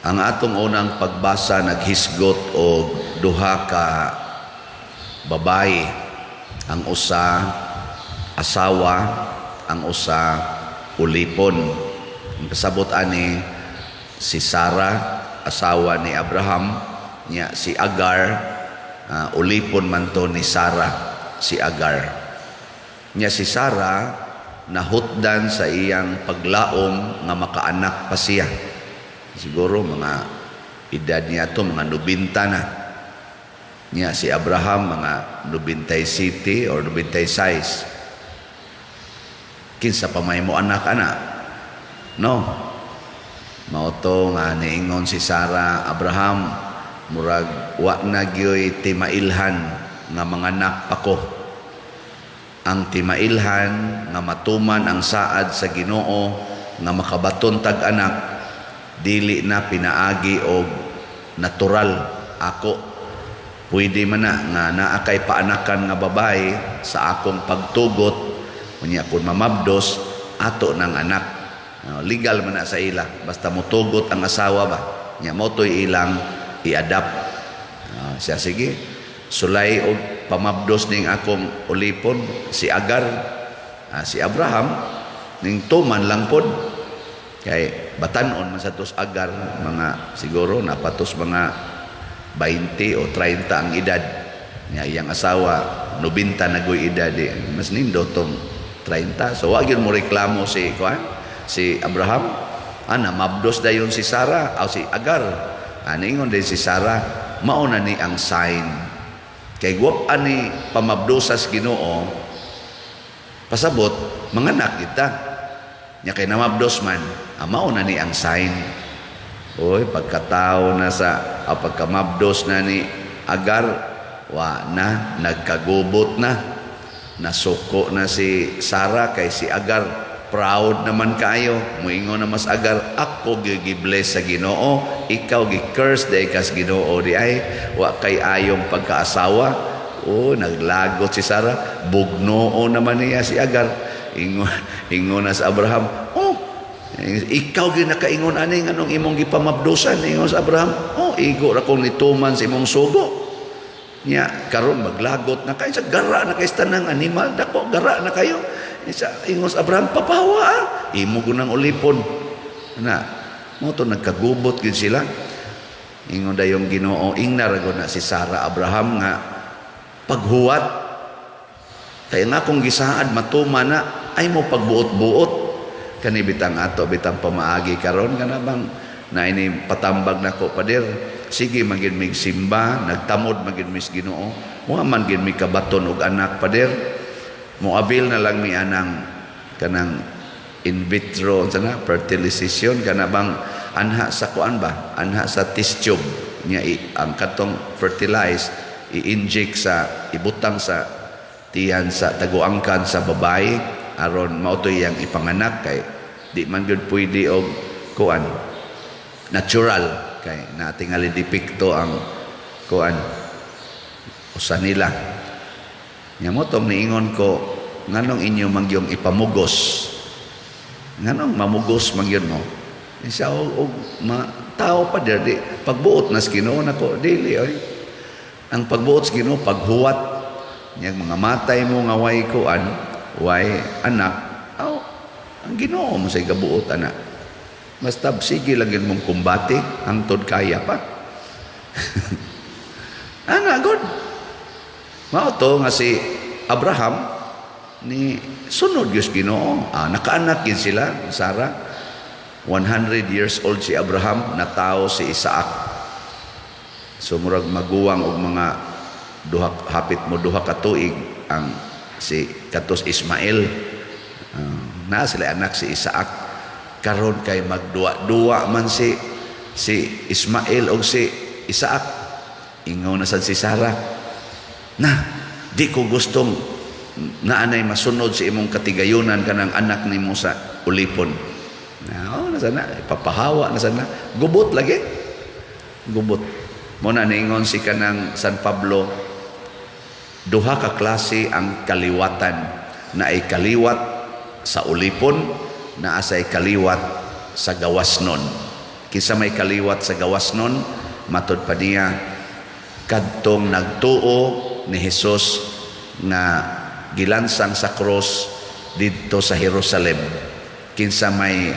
Ang atong unang pagbasa naghisgot og duha ka babae. Ang usa asawa, ang usa ulipon. Ang kasabot ani si Sarah, asawa ni Abraham, nya si Agar, ulipon man to ni Sarah, si Agar. Nya si Sarah nahutdan sa iyang paglaom nga makaanak pa siya. Siguro mga edad niya to mga 90 na. Nya si Abraham mga 97 or 96. Kinsa pa may mo anak ana? No. Mao to nga niingon si Sarah, "Abraham, murag wa na gyoy timailhan nga manganak pa ko. Ang timailhan nga matuman ang saad sa Ginoo nga makabaton tag anak, dili na pinaagi og natural ako. Pwede man na nga naa kay paanakan nga babae sa akong pagtugot, unya kung mamabdos ato ng anak." Legal man na sa ila basta motugot ang asawa ba. Nya mao to'y ilang i-adapt. Siya, "Sige, sulay og pamabdos ning akong ulipon, si Agar." Si Abraham ning tuman lang pod kay batanon man sa tos Agar, mga siguro napatos mga 20 o 30 ang edad niya. Iyang asawa 90 na goy edad eh. Mas nindo tong 30, so wa gyud mo reklamo si kuan, si Abraham. Ana mabdos dayon si Sarah aw si Agar. Ani ingon din si Sarah, "Mao na ni ang sign kay guwap ani pamabdosas Ginoo, pasabot manganak kita." Nya kay namabdos man, mao na ni ang sign. Oy, pagkatao na sa pagkamabdos na ni Agar, wa na, nagkagubot na. Nasuko na si Sarah kay si Agar proud naman kaayo. Muingon na mas Agar, "Ako gi-bless sa Ginoo, ikaw gi-curse diay kas Ginoo di ay, wa kay ayong pagkaasawa." Oh, naglagot si Sarah, bugnoo naman niya si Agar. Ingon na sa Abraham, "Oh, ikaw gyud nakaingon ani, nganong imong gipamabdusan?" Ingon sa Abraham, "Oh, igo ra kong nituman sa imong sugo. Nya karon maglagot na kayo sa gara na kay tanang animal dako, gara na kayo." Sa ingon sa Abraham, "Papawa ah. Imo gunang ulipon." Na mao to nagkagubot gid sila. Ingon dayong Ginoo, ingna ra gud na si Sarah, Abraham, nga paghuwat kaya nga kung gisaad matuman na ay mo pagbuot-buot. Kani bitang ato bitang pamaagi karon, kana bang na ini patambag nako, "Pader, sige man gid mig simba, nagtamod man gid mis Ginoo, wa man gid mi kabaton og anak, pader. Moabil na lang mi anang kanang in vitro unsa na fertilization, kana bang anha sa kuan ba, anha sa test tube niya ang katong fertilize i-inject sa ibutang sa tiyan sa taguangkan sa babae aron mao to iyang ipanganak, kay di man gyud pwede og kuan natural kay natingali depekto ang kuan usa nila." Nya mo tong niingon ko, "Nganong inyo mangyong ipamugos? Nganong mamugos magyud mo?" Siya og ma, tao pa di pagbuot nas Ginoo nako, dili oy. Ang pagbuot sa Ginoo paghuwat. Nya mga matay mo nga way kuan, way anak, aw, ang Ginoo mo sa gabuot ana. Basta sige lang yun mong kumbate hangtod kaya pa. Ana god. Mao to nga si Abraham ni sunod gyud Ginoo. Nakaanak gid sila Sarah. 100 years old si Abraham natawo si Isaac. So murag maguwang og mga duha, hapit mo 2 ka tuig ang si katos Ismael. Na sila anak si Isaac. Karon kay magduwa-duwa man si Ismael og si Isaac. Ingon na sad si Sarah, "Na, di ko gustong naanay masunod sa imong katigayunan kanang anak nimo sa ulipon." Na, oh, nasa na, ipapahawa na sana. Gubot lagi. Gubot. Mo na niingon si kanang San Pablo, duha ka klase ang kaliwatan, na ay kaliwat sa ulipon, na asay kaliwat sa gawas nun. Kinsa may kaliwat sa gawasnon? Matod pa niya, kadtong nagtuo ni Hesus nga gilansang sa cross didto sa Jerusalem. Kinsa may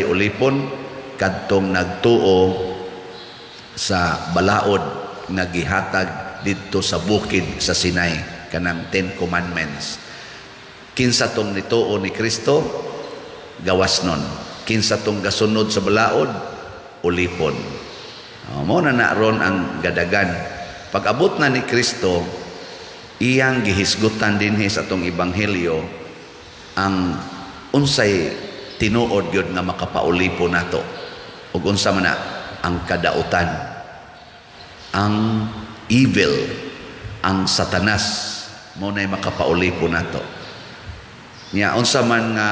ulipon? Kadtong nagtuo sa balaod nga gihatag didto sa bukid sa Sinai, kanang Ten Commandments. Kinsa tong nituo ni Kristo? Gawasnon. Kinsa tong gasunod sa balaod? Ulipon. Oh, mao na na ron ang gadagan. Pag abot na ni Kristo, iyang gihisgutan dinhi sa atong ebanghelyo ang unsay tinuod gyud nga makapaulipon nato. Ug unsa man na? Ang kadautan, ang evil, ang Satanas mao nay makapaulipon nato. Nya unsa man nga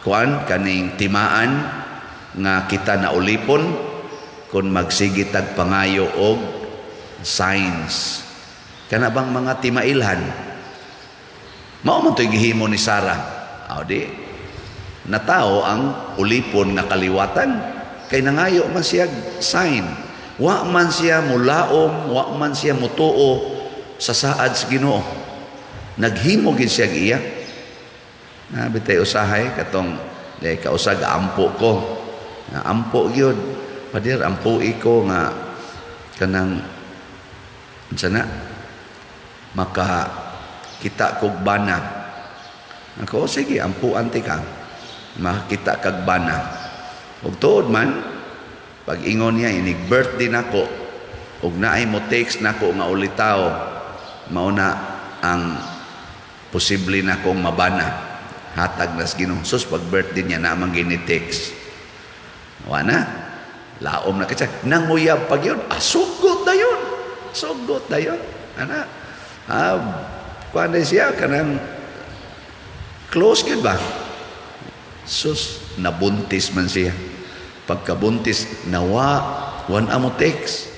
kuan, kaning timaan nga kita na ulipon? Kung magsige tag pangayo og signs, kana bang mga timailhan, mao man to'y gihimo ni Sarah. Aw di natao ang ulipon nga kaliwatan, kay nangayo man siya sign. Wa man siya mulaom, wa man siya mutuo sa saad sa Ginoo. Naghimo gid siya iya. Na bitay usahay katong dai kausag ampo ko. Nga ampo gyud. "Pader, ampui ko nga kanang unsa na, maka kita kog bana." Ako, "Oh, sige, ampuan ti ka. Makakita kag bana." Ug tuod man, pag ingon niya, inig birthday nako, ug naay mo text nako nga ulitaw, mao na ang posible na kong mabana. Hatag nas Ginoo. Sus, pag birthday niya na man gini text. Wa na. Laom na kitsa. Nanguyab pag yun. Ah, sugot na yun. Sugot na yun. Ana. Ah, kuan na siya kanang close gyud ba? Sus, nabuntis man siya. Pagkabuntis, nawa, wan amo text.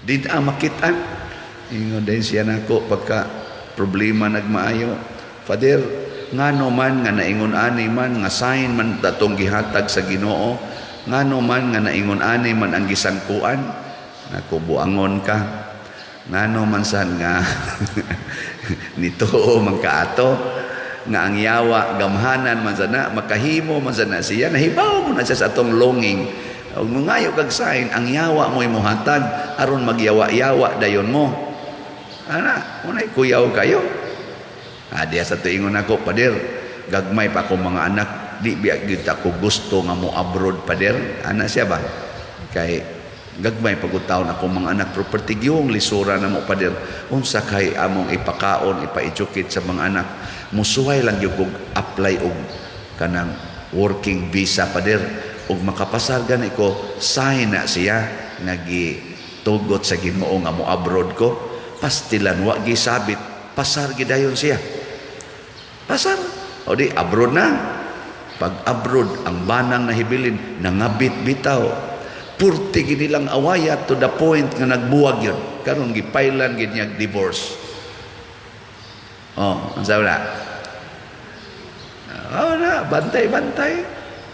Di na makitaan. Ingon din siya nako pagka problema nagmaayo. "Father, ngano man nga naingon ani man nga sign man datong gihatag sa Ginoo, ngano man nga naingon ani man ang gisangkuan?" Nako, "Buangon ka. Ngano man san nga nituo man kaato nga ang yawa gamhanan man sana, makahimo man sana siya, nahibaw mo na siya sa atong longing. Ug mangayo kag sign, ang yawa mo'y mohatag aron magyawa-yawa dayon mo." Ana, unay kuyaw kayo. Ah, diya sa tuingon ako, "Pader, gagmay pa akong mga anak, di biya gyud ako gusto nga mo abroad, pader." Ana siya ba? "Kay gagmay pagud taon akong mga anak, pero pertigyong lisura na mo, pader. Unsa kay among ipakaon, ipa-educate sa mga anak? Musuway lang gyud kog apply og kanang working visa, pader. Ug makapasar gani ko, sign na siya nga gitugot sa Ginoo nga mo abroad ko." Pastilan wa gisabit, pasar gidayon siya. Pasar. O di abroad na. Pag abroad, ang banang nahibilin, nangabit bitaw. Purti ginilang awayat to the point nga nagbuwag yun. Karon gipailan gid niya divorce. Oh, ang sabi na? Oh na, bantay-bantay.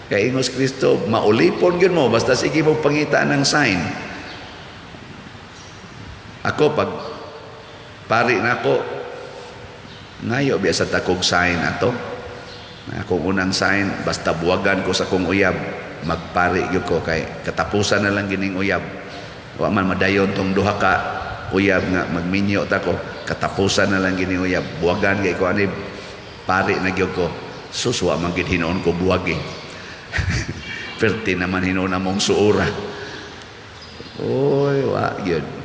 Kay ingos Kristo, maulipon gyud mo basta sige mo pangita ng sign. Ako, pag pari na ako, ngayo biya sa takog sign ato. Akong unang sign, basta buwagan ko sa kong uyab, magpari gyud ko kay katapusan na lang gining uyab. Wa man madayon tong duha ka uyab nga magminyo ta ko, katapusan na lang gining uyab. Buwagan kay ko ani, pari na gyud ko. Sus, wa man gid hinuon ko buwag eh. Perti naman hinuon among suura. Oy, wa gyud.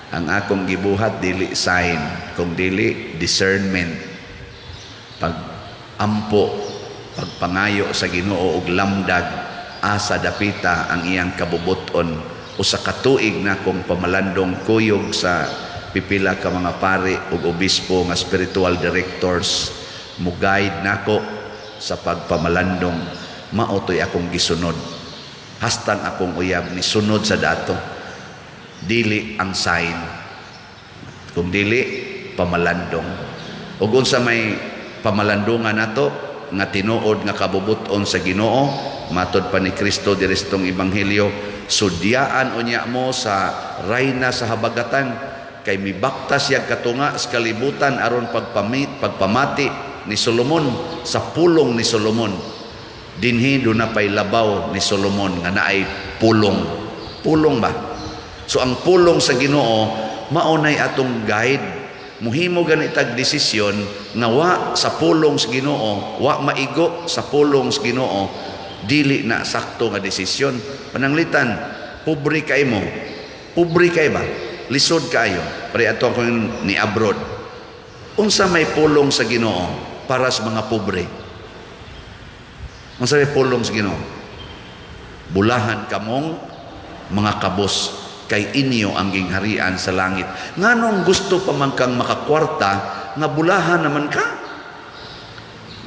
Ang akong gibuhat dili sign, kung dili discernment. Pag ampo, pagpangayo sa Ginoo og lamdag asa dapita ang iyang kabubuton. Usa ka tuig na kong pamalandong kuyog sa pipila ka mga pari ug obispo nga spiritual directors mo guide nako sa pagpamalandong. Mao to'y akong gisunod hastang akong uyab ni sunod sa dato. Dili ang sign, kung dili pamalandong. Ug unsa may pamalandungan nato nga tinuod nga kabubuton sa Ginoo? Matod pa ni Kristo diri sa atong ebanghelyo, "Sudyaan unya mo sa rayna sa habagatan, kay mibaktas siyag katunga sa kalibutan aron pagpamati ni Solomon sa pulong ni Solomon. Dinhi duna pay labaw ni Solomon nga naay pulong." Pulong ba? So ang pulong sa Ginoo mao nay atong guide. Muhimo gani tag desisyon nga wa sa pulong sa Ginoo, wa maigo sa pulong sa Ginoo, dili na sakto nga desisyon. Pananglitan pobre kay mo, pobre kay ba, lisod kaayo. Pare ato akong ni abroad, unsa may pulong sa Ginoo para sa mga pobre? Unsa may pulong sa Ginoo? "Bulahan kamong mga kabos, kay inyo ang gingharian sa langit." Nganong gusto pa man kang makakwarta nga bulahan naman ka?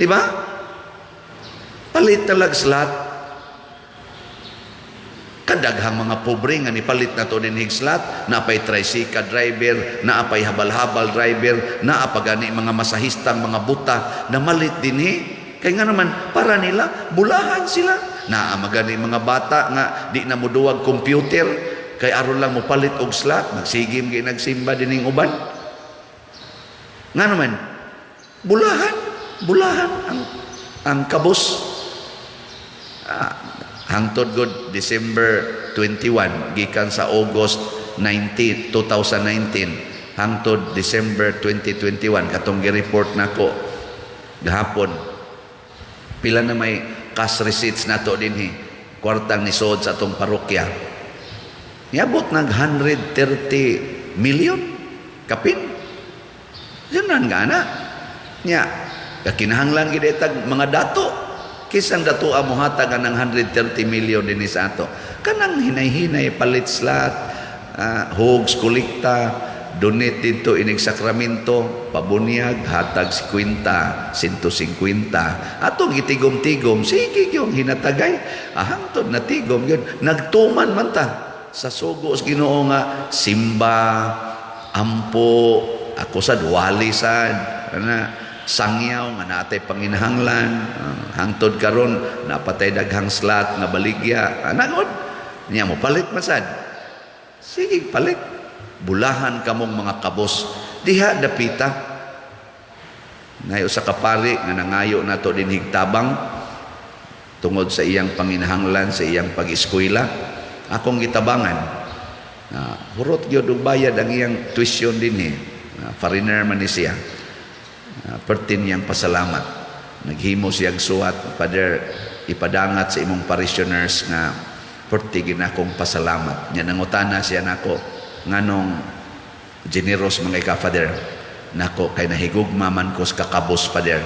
Di ba? Palit talag slot. Kadaghang mga pobre nga nipalit na to dinhig slot, naapay tricycle driver, naapay habal-habal driver, naa pa gani mga masahistang mga buta na malit dinhi. Kay nga naman, para nila, bulahan sila. Naa magani mga bata nga di na moduwag computer, kay aron lang mopalit og slot, magsigim kay nagsimba dining uban. Nga naman, bulahan, bulahan ang kabos. Ah, hangtod god December 21, gikan sa August 19, 2019 hangtod December 2021 katong gi-report nako gahapon, pila na may cash receipts nato dinhi, kwartang nisod sa atong parokya? Niabot nag 130 million kapin. Yun nga na nya kakinahanglan gid tag mga dato. Kisang dato mo hatag ang 130 million dinhi sa ato? Kanang hinay-hinay palit slot, hogs kolekta, donate dito inig sakramento, pabunyag, hatag 50, 150. Atong gitigom-tigom, sige yung hinatagay. Ah, hangtod na tigom yun. Nagtuman man ta sa sugo sa Ginoo nga simba, ampo, ako sad wali sad, ana sangyaw nga natay panginahanglan. Hangtod karon napatay daghang slot nga baligya. Ana god. Nya mo palit man sad. Sige, palit. "Bulahan kamong mga kabos." Diha dapita. Ngayo sa kapari nga nangayo nato dinhig tabang tungod sa iyang panginahanglan sa iyang pag-eskwela. Akong gitabangan. Na hurot gyud og bayad ang iyang tuition dinhi. Foreigner man ni siya. Perti niyang pasalamat. Naghimo siyang suwat, "Father, ipadangat sa imong parishioners nga perti ginakong pasalamat." Nya nangutana siya nako, "Nganong generous mga ika, Father?" Nako, "Kay nahigugma man ko sa kakabos, Father."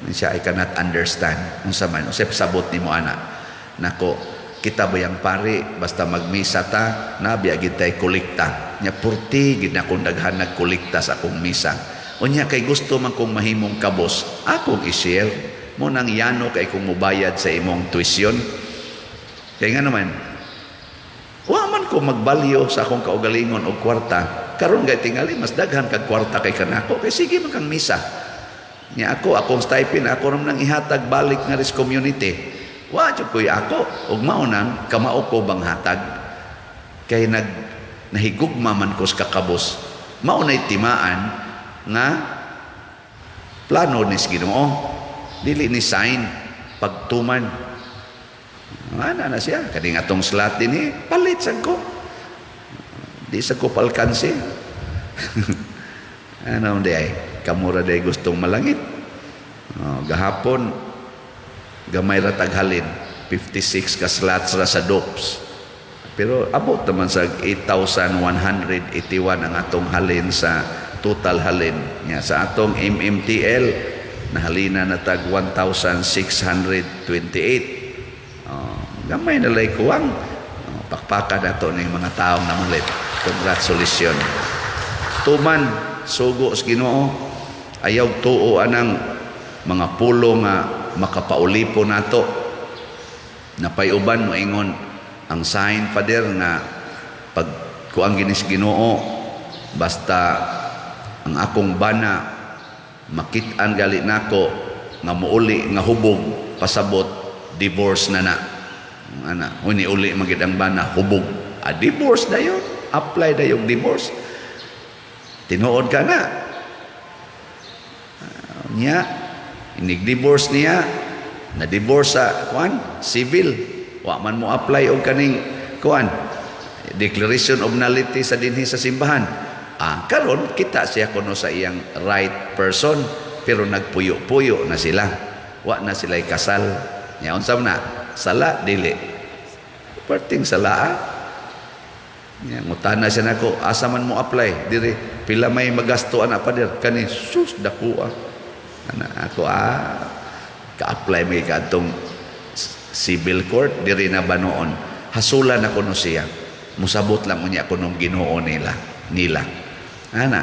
Siya, "I cannot understand." "Unsa man? Unsay pasabot nimo ana?" Nako, "Kita bayang pari, basta magmisa ta, nabiya gid tay kolekta. Nya purti gid akong daghan nagkolekta sa akong misa. Unya kay gusto man kong mahimong kabos, akong i-share mo nang yano kay kung mubayad sa imong tuition." Kay nga naman, wa man ko magbalyo sa akong kaugalingon og kwarta. Karon gay tingali mas daghan kag kwarta kay kanako kay sige man kang misa. Nya ako, akong stipend ako ram nang ihatag balik nga ris community. Wa jud koy ako ug mao nang kamao ko bang hatag kay nahigugma man ko sa kakabos. Mao nay timaan nga plano ni Ginoo, dili ni sign pagtuman. Ana na siya kaning atong slot dinhi, palit sad ko, di sa ko palkansi. Ano di ay kamura day gustong malangit. Oh, gahapon gamay ra taghalin, 56 ka slots ra sa DOPS, pero abot naman sa 8,181 ang atong halin sa total halin nya. Sa atong MMTL, nahalina na tag 1,628. Oh, gamay na lay kuwang. Oh, pakpakan nato ning mga taong namalit. Congratulations. Tuman sugo sa Ginoo. Ayaw tuo anang mga pulo nga makapaulipo nato. Napay uban moingon, "Ang sign, Father, nga pag kuang ginis Ginoo, basta ang akong bana makit-an gali nako nga muuli nga hubog, pasabot Divorce na na. Ana, uni uli magid ang bana, hubog. Ah, divorce na yun. Apply na yung divorce. Tinuod ka na. Ah, niya, inig-divorce niya, na-divorce sa kuan, civil. Wa man mo apply og kaning kuan, declaration of nullity sa dinhi sa simbahan. Ah, karon kita siya kuno sa iyang right person, pero nagpuyo-puyo na sila. Wa na sila kasal. Nya unsa man na? Sala dili? Perting sala ah. Nya ngutana siya nako, asa man mo apply diri, pila may magasto ana, pader? Kani sus, dako ah. Ana ako ah, ka-apply may kadtong civil court diri na ba noon. Hasulan na kuno siya. Musabot lang unya kunong Ginoo nila. Ana,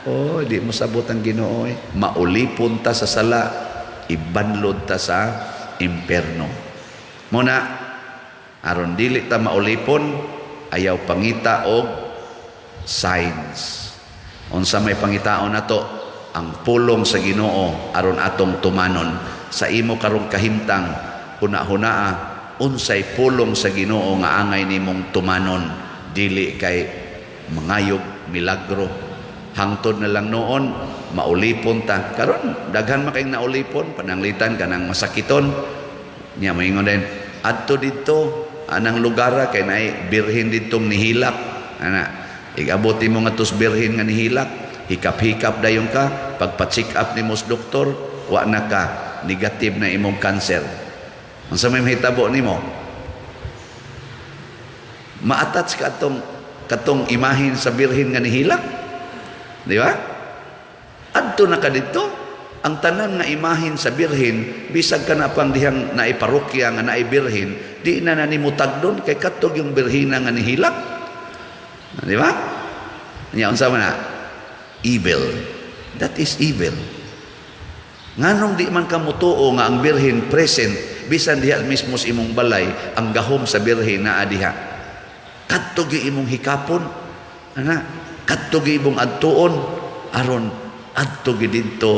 oh, di mosabot ang Ginoo eh. Maulipon ta sa sala, ibanlod ta sa imperno. Muna, aron dili ta maulipon, ayaw pangita og signs. Unsa may pangitaon nato? Ang pulong sa Ginoo aron atong tumanon. Sa imo karong kahimtang, huna-hunaa unsay pulong sa Ginoo nga angay nimong tumanon, dili kay mangayog milagro. Hangtod na lang noon maulipon ta. Karon daghan man kayong naulipon, pananglitan kanang masakiton niya, moingon din adto didto anang lugar kay naay birhen didtong nihilak. Ana, igabot nimo nga tos birhen nga nihilak, hikap-hikap dayon ka. Pagpa-check up nimo sa doktor, wa na ka, negative na imong cancer. Unsa may mahitabo nimo? Ma-attach ka atong katong imahin sa birhen nga nihilak, di ba? Adto na ka didto, ang tanan nga imahin sa birhen, bisag ka na pang dihang naay parokya nga naay birhen, di na na nimo tagdon kay katog yung birhina nga nihilak, di ba? Nya unsa man na? Evil. That is evil. Nganong di man ka motuo nga ang birhen present bisan diha mismo sa imong balay? Ang gahom sa birhen naa diha. Kadto gyud imong hikapon ana, kadto gyud imong adtuon aron adto gyud didto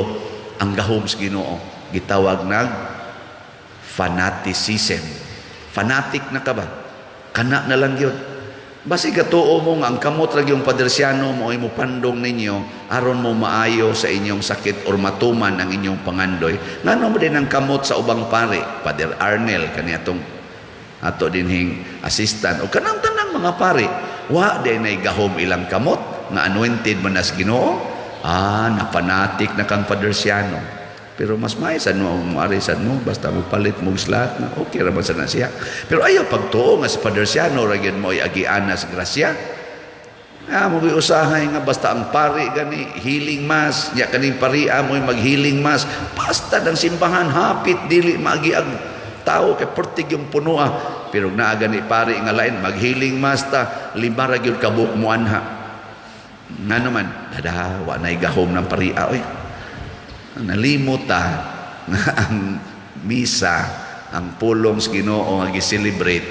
ang gahom sa Ginoo. Gitawag nag fanaticism. Fanatic na ka ba? Kana na lang yun. Basi gatuo mo nga ang kamot ra yung padersyano mo ay mo pandong ninyo aron mo maayo sa inyong sakit or matuman ang inyong pangandoy. Ngano mo din ang kamot sa ubang pare, Pader Arnel kani atong ato dinhing assistant o kanang tanang mga pare, wa din ay gahom ilang kamot nga anointed man nas Ginoo? Ah, napanatik na kang padersyano. Pero mas may sad mo mo ari sad mo, basta mo palit mo lahat na okay ra man sad na siya. Pero ayaw pagtuo nga sa padersyano ra gyud mo ay agiana sa grasya. Ah, mo usahay nga basta ang pari gani healing mass, nya kaning paria mo mag-healing mass, basta ng simbahan hapit dili maagiag tao kay pertig yung punoa. Pero naa gani pari nga lain, mag-healing mass ta, lima ra gyud ka buok muanha. Nga naman, dada, wa na'y gahom ng paria oy. Nalimot ta nga ang misa, ang pulong sa Ginoo nga gi-celebrate,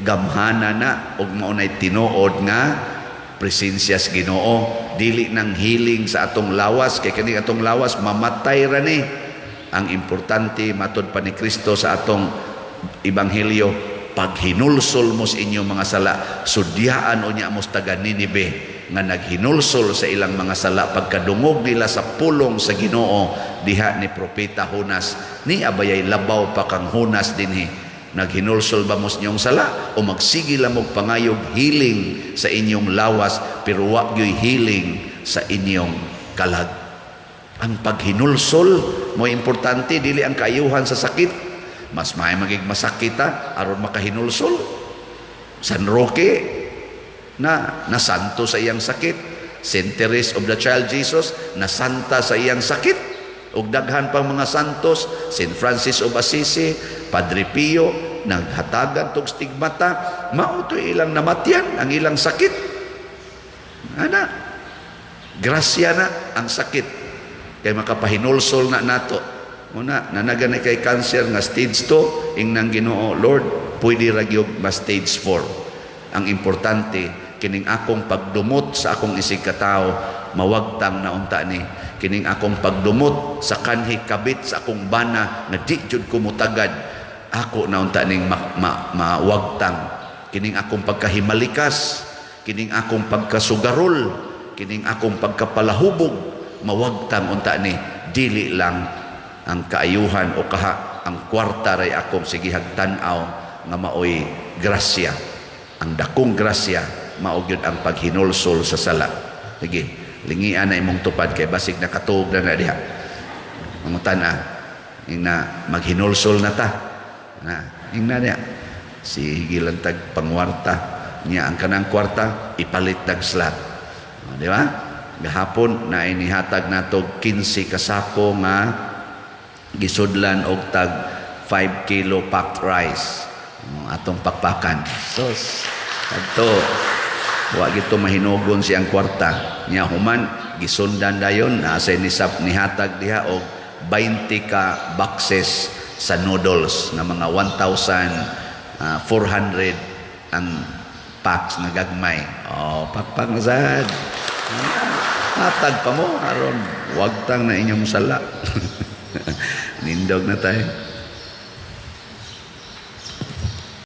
gamhana na ug mao nay tinuod nga presensya sa Ginoo, dili nang healing sa atong lawas, kay kani atong lawas mamatay ra ni. Ang importante, matod pa ni Kristo sa atong ebanghelyo, paghinulsol mo sa inyong mga sala, sudyaan unya mo sa taga Ninibe nga naghinulsol sa ilang mga sala pagkadungog nila sa pulong sa Ginoo diha ni Propeta Jonas. Ni abayay labaw pa kang Jonas dinhi. Naghinulsol ba mo sa inyong sala o magsige lang mo pangayog healing sa inyong lawas pero wa gyoy healing sa inyong kalag? Ang paghinulsol mo importante, dili ang kaayuhan sa sakit. Mas may magig masakit ta aron makahinulsol. San Roque na nasanto sa iyang sakit. Saint Therese of the Child Jesus, nasanta sa iyang sakit, ug daghan pang mga santos, Saint Francis of Assisi, Padre Pio, naghatagan tog stigmata, mao to ilang namatyan ang ilang sakit. Ana, grasya na ang sakit kay makapahinulsol na nato. Muna nanagan na kay cancer nga stage 2, ingnang Ginoo, "Lord, pwede ra gyud ma stage 4. Ang importante, kining akong pagdumot sa akong isig katawo mawagtang na unta ni. Kining akong pagdumot sa kanhi kabit sa akong bana nga di jud ko mutagad." Ako na unta ning mawagtang kining akong pagkahimalikas, kining akong pagkasugarol, kining akong pagkapalahubog, mawagtang unta ni. Dili lang ang kaayuhan o kaha ang kwarta ray akong sigihag tan-aw nga maoy grasya. Ang dakong grasya mao gyud ang paghinulsol sa sala. Sige, lingian na imong tupad kay basig nakatuog na na diha. Mangutan-a, ingna, maghinulsol na ta na. Ingna niya, sige lang tag pangwarta niya. Ang kanang kwarta ipalit tag slot. O, di ba? Gahapon na inihatag nato 15 ka sako nga gisudlan og tag 5 kilo packed rice. O, atong pakpakan. Sos adto wa gito mahinugon siyang kwarta niya. Human gisundan dayon na sa nisap nihatag diha og 20 ka boxes sa noodles nga mga 1,400 ang packs nga gagmay. Oh, pakpak na sad. Hatag pa mo aron wagtang na inyong sala. Nindog na tayo.